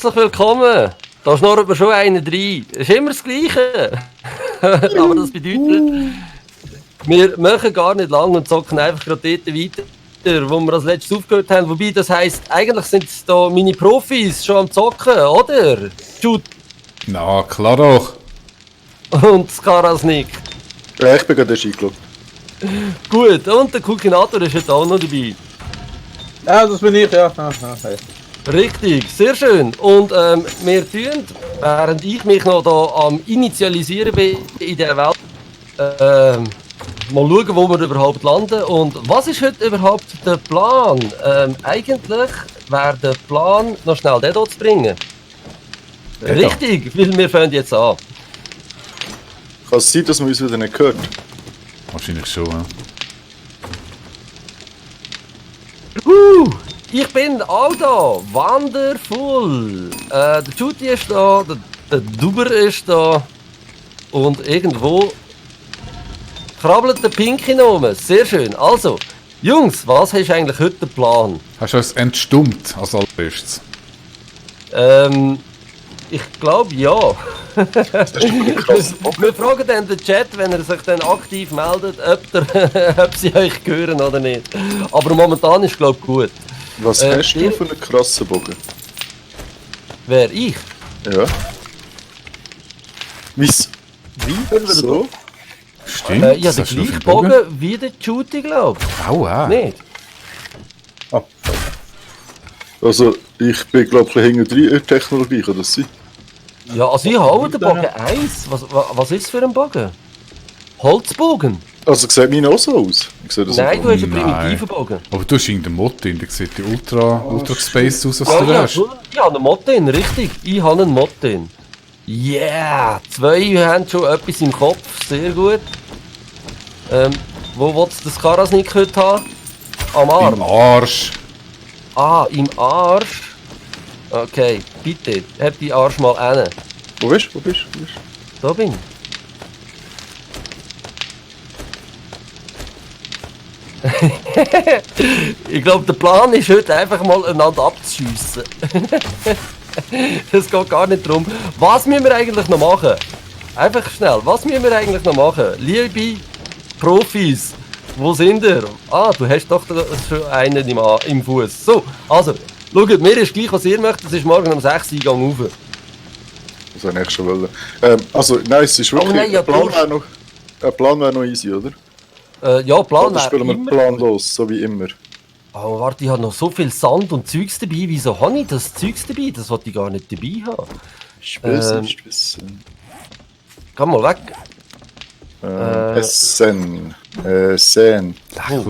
Herzlich willkommen. Da schnurrt mir schon einer rein. Ist immer das Gleiche. Aber das bedeutet, wir machen gar nicht lang und zocken einfach gerade dort weiter, wo wir als letztes aufgehört haben. Wobei, das heisst, eigentlich sind da meine Profis schon am Zocken, oder? Jude Na, klar doch. und Skarasnik. Ja, ich bin gerade erst eingeloggt. Gut, und der Kukinator ist jetzt auch noch dabei. Ja, das bin ich, ja. Hey. Richtig, sehr schön. Und wir tun, während ich mich noch da am Initialisieren bin in der Welt, mal schauen, wo wir überhaupt landen. Und was ist heute überhaupt der Plan? Eigentlich wäre der Plan, noch schnell den hier zu bringen. Den Richtig, weil wir fangen jetzt an. Kann es sein, dass man uns wieder nicht hört? Wahrscheinlich schon, ja. Ich bin auch da, wonderful. Der Judy ist da, der Duber ist da und irgendwo krabbelt der Pinky rum. Sehr schön. Also, Jungs, was hast du eigentlich heute den Plan? Hast du uns entstummt als allererstes? Ich glaube ja. Wir fragen dann den Chat, wenn er sich dann aktiv meldet, ob sie euch hören oder nicht. Aber momentan ist glaube ich gut. Was hast du für einen krassen Bogen? Wer? Ich? Ja. Wie? So? Stimmt, Ich habe den hast du gleichen für einen Bogen wie der Judy, glaube ich. Aua. Nicht? Also, ich bin glaube ich hinten drin in der Technologie, kann das sein? Ja, also ich habe den Bogen 1. Was ist es für ein Bogen? Holzbogen? Also, sieht meine auch so aus? Ich sehe das Nein, einfach. du hast einen Nein. primitiven Bogen. Aber du hast irgendeinen Mod drin, der sieht die ultra gespaced aus, was Ja, du ja, hast. ich habe einen Mod drin, richtig. Ich habe einen Mod drin. Yeah! 2 haben schon etwas im Kopf, sehr gut. Wo willst du das Karasnik heute haben? Am Arm? Im Arsch. Ah, im Arsch? Okay, bitte, heb die Arsch mal hin. Wo bist du? Da bin ich. Ich glaube, der Plan ist heute einfach mal einander abzuschiessen. Es geht gar nicht darum. Was müssen wir eigentlich noch machen? Einfach schnell, was müssen wir eigentlich noch machen? Liebe Profis, wo sind ihr? Ah, du hast doch schon einen im Fuß. So, also, schaut, mir ist gleich, was ihr möchtet. Es ist morgen um 6 Uhr Eingang rauf. Das hätte ich schon wollen. Also, nein, es ist wirklich... Oh nein, ja, ein Plan wäre noch easy, oder? Ja, Plan Oder spielen wir immer. planlos, so wie immer. Oh, warte, ich habe noch so viel Sand und Zeugs dabei. Wieso habe ich das Zeugs dabei? Das wollte ich gar nicht dabei haben. Spissen. Geh mal weg. Essen. Sehen.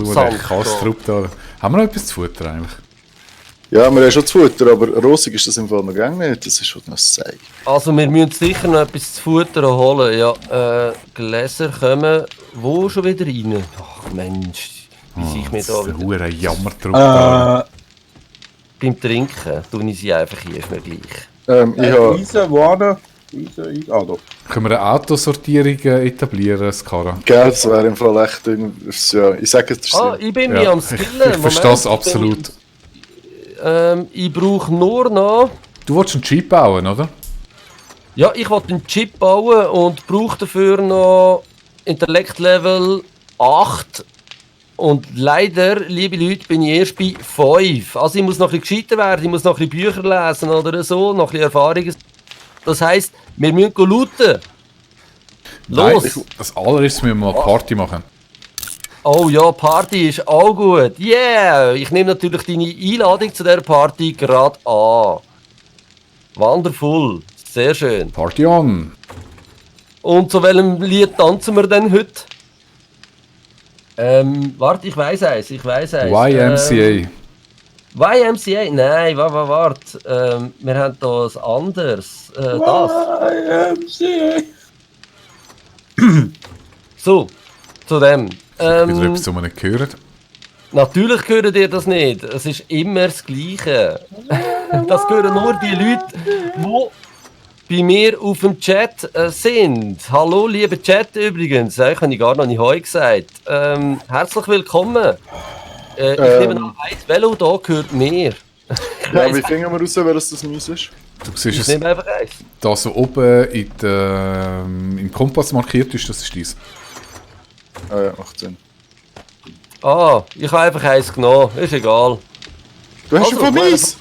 Sand. Kastrup da. Haben wir noch etwas zu futtern eigentlich? Ja, wir haben schon zu Futter, aber rosig ist das im Fall noch gar nicht. Das ist schon noch Seig. Also wir müssen sicher noch etwas zu futtern holen. Ja, Gläser kommen wo schon wieder rein? Ach Mensch, wie ich mir da Das ist ein wieder... hoher Jammertrupp. Beim Trinken tue ich sie einfach hier, ist mir gleich. Ich habe... Eisen, Waden. Ah, doch. Können wir eine Autosortierung etablieren, Skara? Gell, das wäre im Fall echt... Ja, ich sage es Ah, dir. ich bin Ja, mir am ich Skillen. verstehe es absolut. Ich brauche nur noch... Du willst einen Jeep bauen, oder? Ja, ich wollte einen Chip bauen und brauche dafür noch Intellekt-Level 8. Und leider, liebe Leute, bin ich erst bei 5. Also ich muss noch ein bisschen gescheiter werden, ich muss noch ein bisschen Bücher lesen oder so, noch ein bisschen Erfahrungen. Das heisst, wir müssen looten. Los! Nein, als allererstes müssen wir mal Party machen. Oh ja, Party ist auch gut. Yeah! Ich nehme natürlich deine Einladung zu dieser Party gerade an. Wonderful. Sehr schön. Party on! Und zu welchem Lied tanzen wir denn heute? Warte, ich weiß eins. YMCA. YMCA? Nein, warte. Wir haben da ein anderes. Das. So, zu dem. Wieder etwas, was wir nicht hören. Natürlich hören ihr das nicht. Es ist immer das Gleiche. Das hören nur die Leute, die bei mir auf dem Chat sind. Hallo, liebe Chat übrigens. Ich habe gar noch nicht Heu gesagt. Herzlich willkommen. Ich nehme an, ein Velo da gehört mir. Ja, wie finden wir raus, wer das meins ist? Du siehst Ich es, nehme einfach eins. da so oben im Kompass markiert ist, das ist dies. Ah ja, macht Sinn. Ah, ich habe einfach eins genommen. Ist egal. Du hast Also, schon von meins!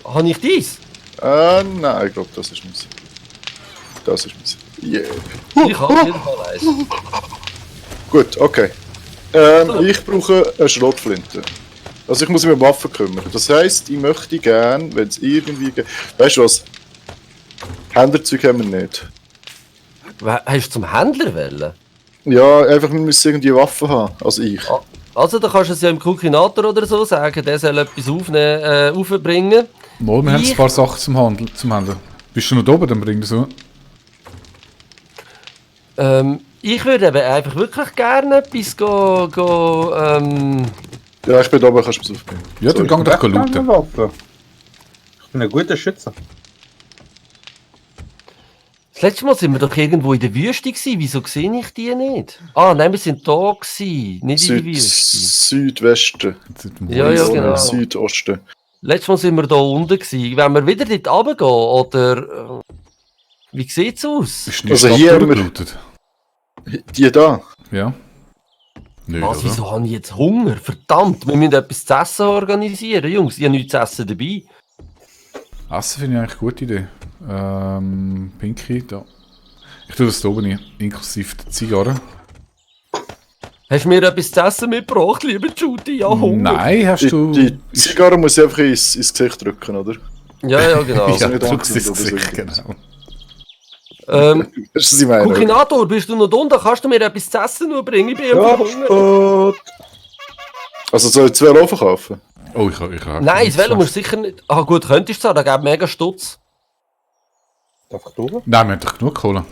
Habe ich dies? Nein, ich glaube, das ist meins. Das ist meins. Yeah. Ich habe auf jeden Fall eins. Gut, okay. Ich brauche eine Schrotflinte. Also ich muss mich um Waffen kümmern. Das heisst, ich möchte gern, wenn es irgendwie geht... Weißt du was? Händlerzeug haben wir nicht. Hast du zum Händler wollen? Ja, einfach, wir müssen irgendwie Waffen haben. Also ich. Also, da kannst du es ja im Kukinator oder so sagen, der soll etwas aufbringen. Mal, wir haben Ich- ein paar Sachen zum Handeln. Bist du noch da oben, dann bring das so. Ich würde eben einfach wirklich gerne etwas Ja, ich bin da oben, kannst du es aufbringen. Ja, dann gang doch looten. Waffe. Ich bin ein guter Schütze. Das letzte Mal sind wir doch irgendwo in der Wüste gewesen. Wieso sehe ich die nicht? Ah, nein, wir sind da gewesen, nicht in der Wüste. Südwesten. Ja, ja, genau. Südosten. Letztes Mal sind wir da unten gewesen. Wenn wir wieder dort runtergehen, oder... wie sieht's aus? Bist du nicht Also Stadt hier haben wir- durchgelootet? Die da. Ja. Nö, Was, oder? wieso habe ich jetzt Hunger? Verdammt, wir müssen etwas zu essen organisieren, Jungs. Ich habe nichts zu essen dabei. Essen finde ich eigentlich eine gute Idee. Pinky, da. Ich tue das da oben rein, inklusive der Zigarre. Hast du mir etwas zu essen mitgebracht, lieber Judy? Ja, Hunger. Nein, hast Die, du... die Zigarre muss ich einfach ins Gesicht drücken, oder? Ja, ja, genau. Also ja, nicht drückst anzünden ins oder so Gesicht, irgendwas. genau. Ähm, Weißt du, was ich meine? oder? Kukinator, bist du noch da unten? Kannst du mir etwas zu essen noch bringen? Ich bin Ja, einfach Hunger. gut. Also soll ich 2 Laufen kaufen? Oh, ich habe... Nein, das Velo musst du sicher nicht... Ah gut, könntest du es, da gäbe mega Stutz. Darf ich durch? Nein, wir haben doch genug Kohle.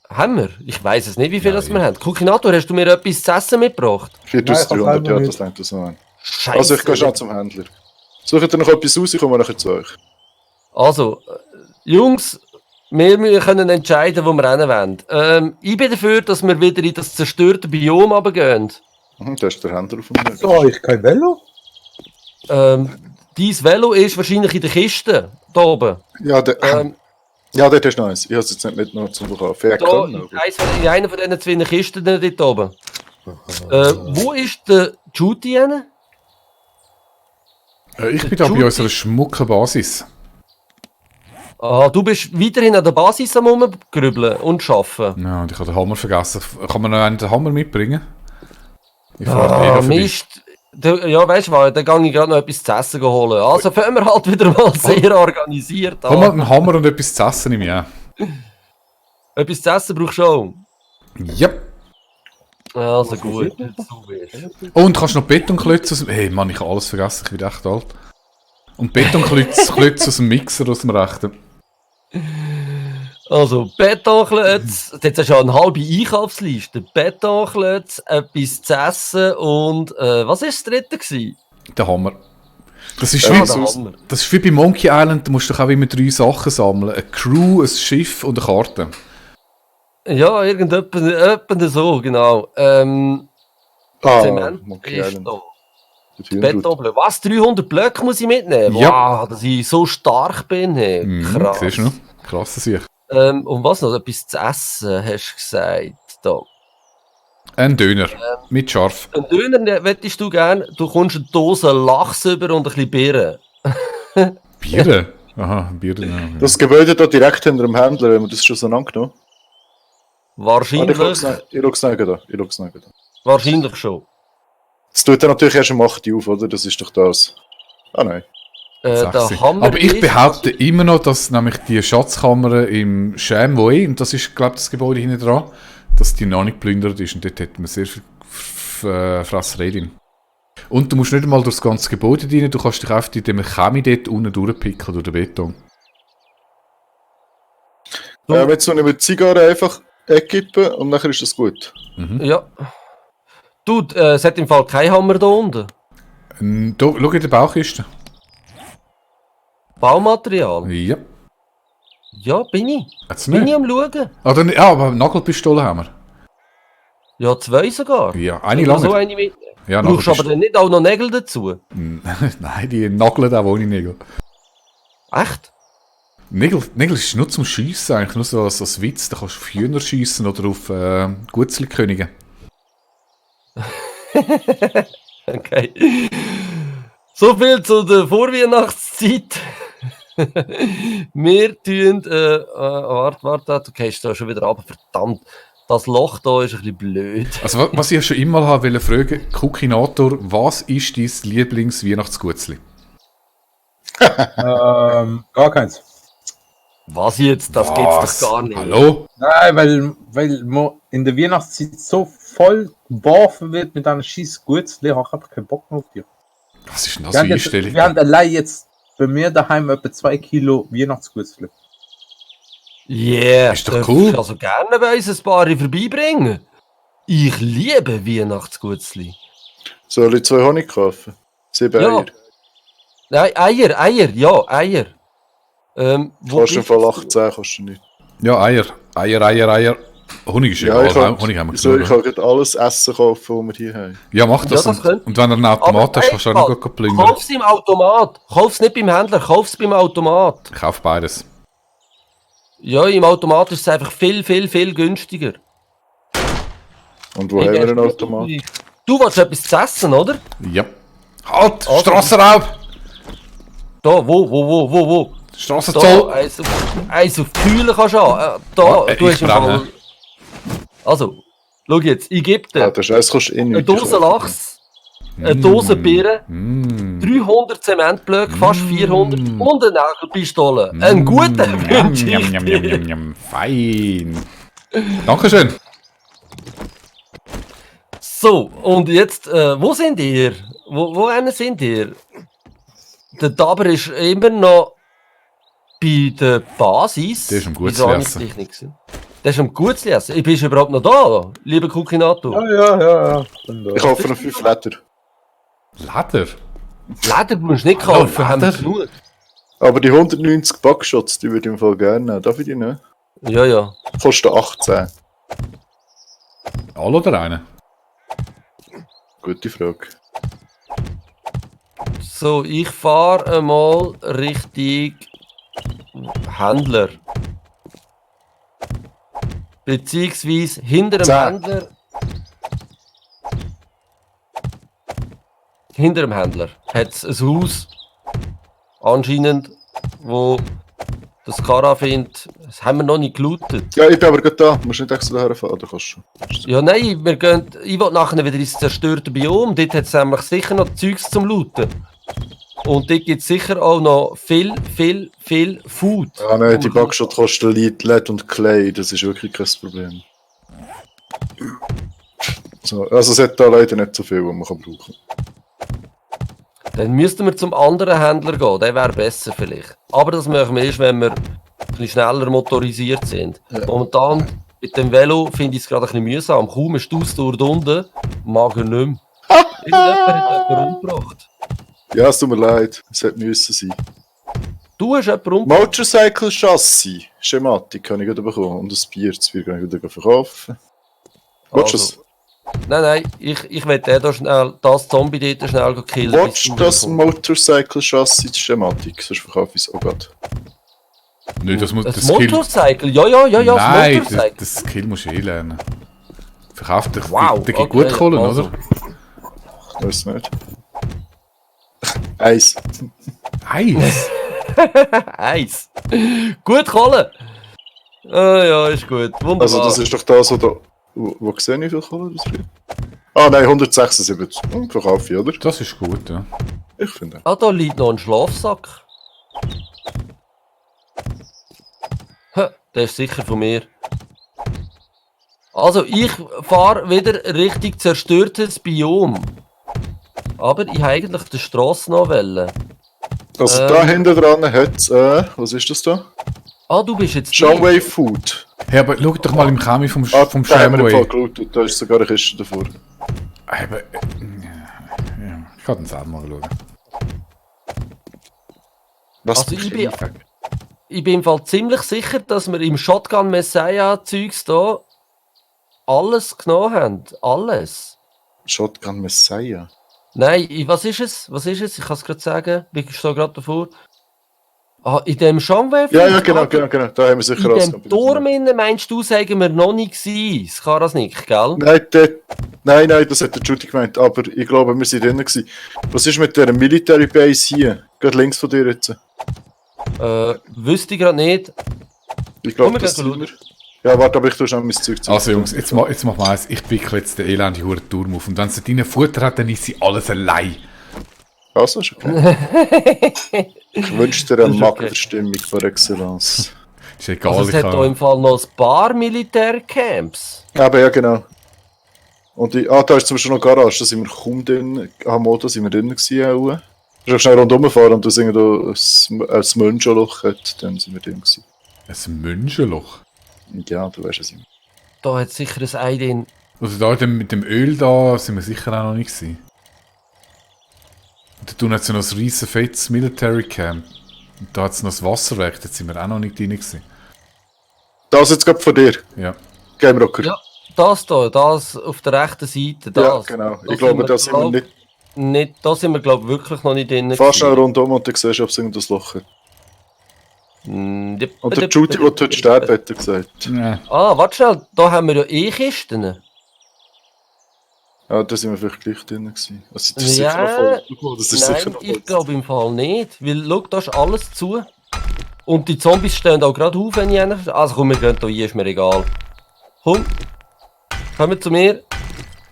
Haben wir? Ich weiss es nicht, wie viel das wir haben. Kukinator, hast du mir etwas zu essen mitgebracht? 4300, Nein, ja, ich das längt das an. Scheiße. Also ich gehe schon zum Händler. Sucht ihr noch etwas aus, ich komme nachher zu euch. Also, Jungs, wir können entscheiden, wo wir hin wollen. Ich bin dafür, dass wir wieder in das zerstörte Biom runtergehen. Da ist der Händler auf dem Weg. So, ich kein Velo? Dein Velo ist wahrscheinlich in der Kiste, da oben. Ja, ja, dort ist noch eins. Ich habe es jetzt nicht noch zum Verkaufen. Ja, Da, kann, in, aber. in einer von diesen 2 Kisten dort oben. Wo ist der Judy hin? Ich bin da bei unserer schmucken Basis. Ah, du bist weiterhin an der Basis am Rumgrübeln und arbeiten. Ja, und ich habe den Hammer vergessen. Kann man noch einen den Hammer mitbringen? Ich fahre mega vorbei. Mist. Ja, weißt du was, dann gehe ich gerade noch etwas zu essen holen. Also fangen wir halt wieder mal sehr organisiert Komm mal an. einen Hammer und etwas zu essen im Jahr. Etwas zu essen brauchst du auch. Yep. Also gut, du bist. Und kannst noch Betonklötze aus dem... Hey Mann, ich habe alles vergessen, ich bin echt alt. Und Betonklötze Klötze aus dem Mixer, aus dem rechten. Also, Betonklötze, jetzt hast du ja eine halbe Einkaufsliste. Betonklötze, etwas zu essen und, was war das dritte gewesen? Der Hammer. Das ist, Ja, wie, der Hammer. das ist wie bei Monkey Island, da musst du doch auch immer 3 Sachen sammeln. Eine Crew, ein Schiff und eine Karte. Ja, irgendetwas so, genau. Zement Monkey ist Island. da. Mit Hühnerbrut. Betonblöcke. Was? 300 Blöcke muss ich mitnehmen? Ja. Wow, dass ich so stark bin. Hey. Krass. Siehst du noch? Krass, das ich. Und was noch? Etwas zu essen, hast du gesagt. Da. Ein Döner. Mit Scharf. Ein Döner wettest du gern. Du kommst eine Dose Lachs über und ein bisschen Birnen. Bier? Aha, Bier. Ja. Das Gebäude da direkt hinter dem Händler, haben wir das schon so angenommen? Wahrscheinlich. Ich schaue es nicht da. Wahrscheinlich schon. Das tut er natürlich erst um 8 Uhr auf, oder? Das ist doch das. Ah nein. Der 60. Hammer Aber ich ist- behaupte immer noch, dass nämlich die Schatzkammer im Chamboy, und das ist, glaube ich, das Gebäude hinten dran, dass die noch nicht geplündert ist und dort hat man sehr viel Fresserei drin. Und du musst nicht einmal durch das ganze Gebäude rein, du kannst dich einfach in dem Chemie dort unten durchpicken, durch den Beton. Jetzt so eine Zigarre einfach wegkippen und nachher ist das gut. Ja. Du, es hat im Fall keinen Hammer da unten. Da, schau in der Bauchkiste. Baumaterial. Ja. Ja, bin ich. Hat's Bin ich nicht? am Schauen. Ah, dann, ja, aber Nagelpistole haben wir. Ja, 2 sogar. Ja, eine Ich kann so lange. eine mitnehmen. Ja, Brauchst du aber dann nicht auch noch Nägel dazu? Nein, die nageln auch ohne Nägel. Echt? Nägel ist nur zum Schiessen, eigentlich nur so als Witz. Da kannst du auf Hühner schiessen oder auf Gutzli-Könige. Okay. So viel zu der Vorweihnachtszeit. Wir tun, warte, du gehst da schon wieder runter. Verdammt, das Loch da ist ein bisschen blöd. Also was ich ja schon immer wollte fragen, Kukinator, was ist dein Lieblings-Weihnachtsgutzli? Gar keins. Was jetzt? Das geht's doch gar nicht. Hallo? Nein, weil man in der Weihnachtszeit so voll geworfen wird mit einer scheiß Gutzli, habe ich einfach keinen Bock mehr auf dir. Was ist denn das für eine Einstellung? Wir haben allein jetzt bei mir daheim etwa 2 Kilo Weihnachtsgutzli. Yeah, Ist doch darf cool. ich also gerne bei uns ein paar vorbeibringen. Ich liebe Weihnachtsgutzli. Soll ich 2 Honig kaufen? 7 Ja. Eier. Nein, Eier. Wo Kostet im bist Fall du? 18, kostet nicht. Ja, Eier. Honig ist Ja, egal. Honig haben wir ich genug. kann alles Essen kaufen, was wir hier haben. Ja, mach das. Ja, das könnt- und wenn er einen Automat hast, kannst du auch noch plündern. Kauf's im Automat. Kauf's nicht beim Händler, kauf's beim Automat. Kauf beides. Ja, im Automat ist es einfach viel günstiger. Und wo haben wir einen Automat? Du willst etwas zu essen, oder? Ja. Halt! Also- Strassenraub! Da, wo? Da, Strassenzoll! eins auf die Kühle kannst du an. Da, Ja, du ich hast im brenne. Fall... Also, schau jetzt, ich gebe Ja, dir der Scheiß kostet eh eine nichts. Dose Lachs, eine Dose Birnen, 300 Zementblöcke, fast 400 und eine Nagelpistole. Ein guter wünsche ich dir. Fein! Dankeschön! So, und jetzt, wo sind ihr? Wo sind ihr? Der Daber ist immer noch bei der Basis. Der ist am Wieso habe ich Gutzli dich nicht gesehen? Der ist am Gutzli essen. Ich bin überhaupt noch da, lieber Kukinator. Ja. Ich kaufe noch 5 Leder. Leder? Leder musst du nicht kaufen, haben wir Leder? genug. Aber die 190 Backshots, die würde ich im Fall gerne nehmen. Darf ich die nehmen? Ja. Kosten 18. Alle oder einen? Gute Frage. So, ich fahre einmal Richtung Händler. Beziehungsweise hinter dem 10. Händler. Hinter dem Händler hat es ein Haus, anscheinend, wo das Kara findet. Das haben wir noch nicht gelootet. Ja, ich bin aber gerade da. Du musst nicht extra daher fahren, oder kannst du? Ja, nein, wir gehen. Ich will nachher wieder ins zerstörte Biom. Dort hat es nämlich sicher noch Zeugs zum Looten. Und dort gibt es sicher auch noch viel Food. Ah nein, die Backshot kosten LED und Clay. Das ist wirklich kein Problem. So, also es hat da leider nicht so viel, was man kann brauchen. Dann müssten wir zum anderen Händler gehen, der wäre besser vielleicht. Aber das machen wir erst, wenn wir ein bisschen schneller motorisiert sind. Ja. Momentan mit dem Velo finde ich es gerade ein bisschen mühsam. Kaum ist die Ausdauer unten, mag er nicht mehr. Irgendjemand hat jemanden umgebracht. Ja, es tut mir leid. Es hätte müssen sein. Du hast jemanden umgebracht? Motorcycle Chassis. Schematik habe ich gerade bekommen. Und ein Bier. Das Bier kann ich wieder verkaufen. Willst du Also, nein, ich will den da schnell, das Zombie dort schnell killen. bis du das wiederkommst. Motorcycle Chassis Schematik? Sonst verkaufe ich es auch gerade. Nein, das muss Das das Skill. Motorcycle? Ja, Nein, das Motorcycle. das Skill musst du eh lernen. Verkauft dich Wow, die okay, gut Kohlen, also. oder? Ich weiß nicht. Eins. Eis! Eis. Gut Kohle. Ah ja, ist gut. Wunderbar. Also das ist doch das, wo sehe ich, wie viel Kohle das gibt? Ah nein, 176. Verkaufe ich, oder? Das ist gut, ja. Ich finde. Ah, da liegt noch ein Schlafsack. Der ist sicher von mir. Also, ich fahre wieder Richtung zerstörtes Biom. Aber ich habe eigentlich die Strasse noch wollen. Also da hinten dran hat es, was ist das da? Ah, du bist jetzt Shawway Food. Hey, aber schau doch mal im Chemi vom Da haben wir im Fall Shamway. geschaut, da ist sogar eine Kiste davor. Aber, ja, ich kann den selber mal schauen. Was Also ich bin im Fall ziemlich sicher, dass wir im Shotgun Messiah Zeugs da alles genommen haben. Alles. Shotgun Messiah. Nein, was ist es? Ich kann es gerade sagen. Ich stehe gerade davor. Ah, in dem Schamwürfel? Ja, genau. Da haben wir sicher In alles. dem Turm innen, meinst du, sagen wir noch nicht gewesen, das Karasnik, gell? Nein, das hat der Judy gemeint, aber ich glaube, wir sind drinnen gewesen. Was ist mit der Military Base hier? Gerade links von dir jetzt. Wüsste ich gerade nicht. Ich glaube, Komm, das wir sind gehen wir. Ja, warte, aber ich tue schon mein Zeug zu. Also Jungs, jetzt machen wir eins. Ich wickel jetzt den elende Huren Turm auf. Und wenn sie deinen Futter hat, dann ist sie alles allein. Also, ist okay. Ich wünsche dir eine Ist okay. Magenverstimmung par excellence. Ist egal, Also es ich hat hier im Fall noch ein paar Militärcamps. Aber ja, genau. Und da ist zum Beispiel noch Garage, da sind wir kaum drin. Da sind wir drin gewesen. Auch. Du kannst schnell rundherum fahren und da sind da ein Menschenloch hat, dann sind wir drin gewesen. ein Menschenloch. Ja, du weißt es nicht. Da hat sicher ein Ei drin. Also da mit dem Öl da sind wir sicher auch noch nicht gewesen. Und da tun jetzt noch ein riesen fettes Military Camp. Und da hat es noch das Wasserwerk, da sind wir auch noch nicht drin gewesen. Das jetzt gerade von dir, Ja. Game Rocker. Ja, das auf der rechten Seite, das. Ja, genau. Ich glaube, da sind wir nicht. Da sind wir, glaube ich, wirklich noch nicht drin. Fahr schnell rundum und dann siehst du, ob es irgendein Loch hat. Und der Judy, der dort sterben, hat er gesagt. Ja. Ah, warte schnell, da haben wir ja Kisten. Ja, da sind wir vielleicht gleich drin gewesen. Also, das ist Ja, sicher noch voll. Schau mal, das ist sicher Nein, noch ich voll. glaube im Fall nicht. Weil, schau, da ist alles zu. Und die Zombies stehen auch gerade auf, wenn ich einen... Also komm, wir gehen hier, ist mir egal. Komm, komm zu mir.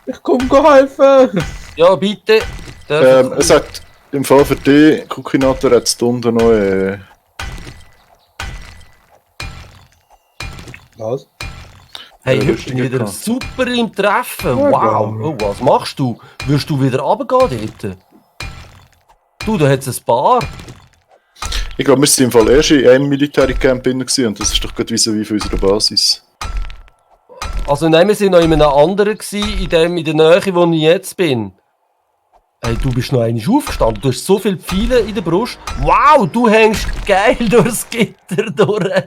Ich komm helfen! Ja, bitte. Es hat im Fall für dich, Kukinator, hat es unten noch Was? Hey, heute lustige bin ich wieder gehabt. super im Treffen. Ja, Wow. ja. Oh, was machst du? Wirst du wieder runtergehen dort? Du, da hat es ein paar. Ich glaube, wir sind im Fall erst in einem Militärcamp drin gewesen und das ist doch gerade wie von unserer Basis. Also nein, wir sind noch in einem anderen gewesen, in der Nähe, wo ich jetzt bin. Hey, du bist noch einmal aufgestanden. Du hast so viele Pfeile in der Brust. Wow, du hängst geil durchs Gitter durch.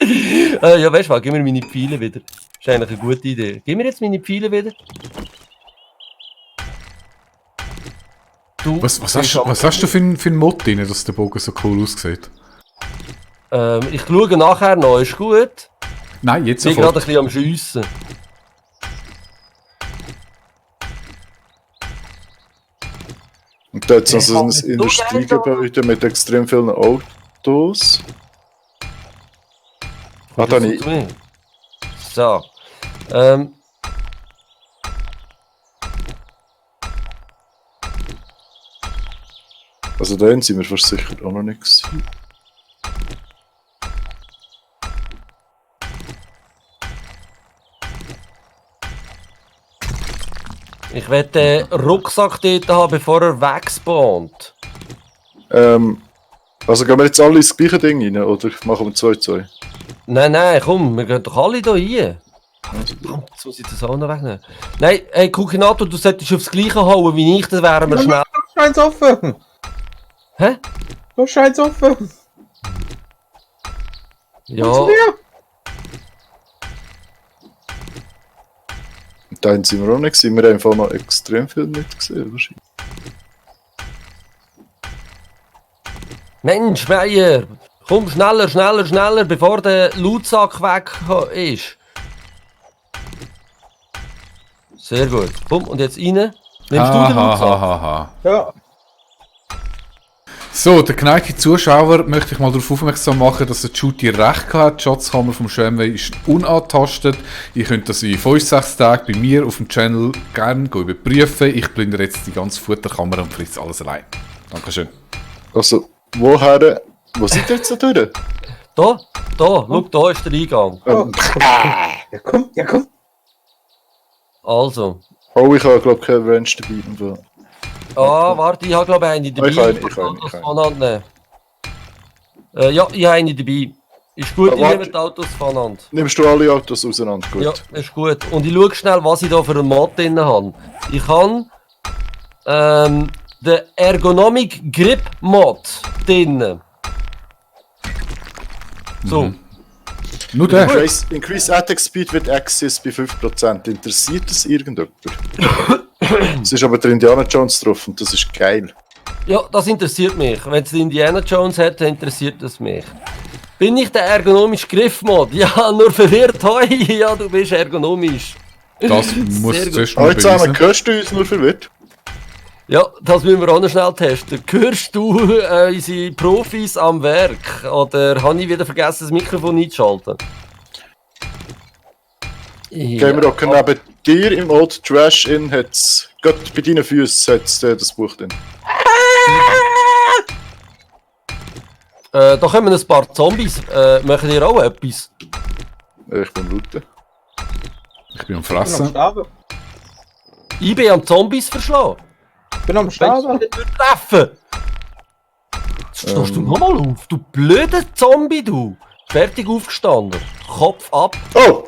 Ja, weißt du was, gib mir meine Pfeile wieder. Das ist eigentlich eine gute Idee. Gib mir jetzt meine Pfeile wieder. Du, Was hast du für einen Mod drin, dass der Bogen so cool aussieht? ich schaue nachher noch, ist gut. Nein, jetzt Ich bin gerade sofort. ein bisschen am Schiessen. Und da hat es noch so ein Ich hab nicht Industriegebäude mit extrem vielen Autos. Ah, da nicht. So. Also da sind wir fast sicher auch noch nicht gewesen. Ich werde den Rucksack dort haben, bevor er wegspawnt. Also gehen wir jetzt alle ins gleiche Ding rein, oder machen wir 2-2? Nein, komm, wir gehen doch alle hier rein. Verdammt, jetzt muss ich das auch noch wegnehmen. Nein, hey, Kukinator, du solltest aufs Gleiche hauen wie ich, dann wären wir schnell. Da scheint's offen! Hä? Da scheint's offen! Ja, Zu mir! Und da sind wir auch nicht gewesen. Wir haben einfach noch extrem viel nicht gesehen, wahrscheinlich. Mensch, Meier! Komm, schneller, bevor der Lootsack weg ist. Sehr gut. Komm, und jetzt rein. Nimmst du den Lootsack? Ja. So, der geneigte Zuschauer möchte ich mal darauf aufmerksam machen, dass der Judy recht hat. Die Schatzkammer vom Schwemmwey ist unangetastet. Ihr könnt das in 5-6 Tagen bei mir auf dem Channel gerne überprüfen. Ich plündere jetzt die ganze Futterkammer und frisse alles allein. Dankeschön. Also, woher? Wo seid ihr jetzt da durch? Da, schau, da ist der Eingang. Ja, komm! Also. Oh, ich habe glaube kein Range dabei. im Fall. Ah, warte, ich habe glaube ich eine dabei. Ich habe eine, kann ich habe das eine. voneinander nehmen. Ja, ich habe eine dabei. Ist gut, ich warte. nehme die Autos voneinander. Nimmst du alle Autos auseinander? Gut. Ja, ist gut. Und ich schaue schnell, was ich da für einen Mod drin habe. Ich habe den Ergonomic Grip Mod drin. So. Nur der. Increase Attack Speed with Access bei 5%. Interessiert das irgendjemand? Es ist aber der Indiana Jones drauf und das ist geil. Ja, das interessiert mich. Wenn es Indiana Jones hat, dann interessiert es mich. Bin ich der ergonomische Griffmod? Ja, nur verwirrt. Hoi, ja, du bist ergonomisch. Das muss Sehr zuerst Oh, mal jetzt zusammen, beweisen. hörst du uns nur verwirrt? Ja, das müssen wir auch noch schnell testen. Hörst du unsere Profis am Werk? Oder habe ich wieder vergessen, das Mikrofon einzuschalten? Gehen wir doch neben dir im Old Trash in, hat's, gerade bei deinen Füßen hat's das Buch drin. Da kommen ein paar Zombies. Machen ihr auch etwas? Ich bin looten. Ich bin am Ich bin am Fressen. Sterben. Ich bin am Zombies verschlagen. Ich bin am Wenn ich Sterben. nicht treffen. Jetzt stehst du nochmal auf. Du blöder Zombie, du. Fertig aufgestanden. Kopf ab. Oh!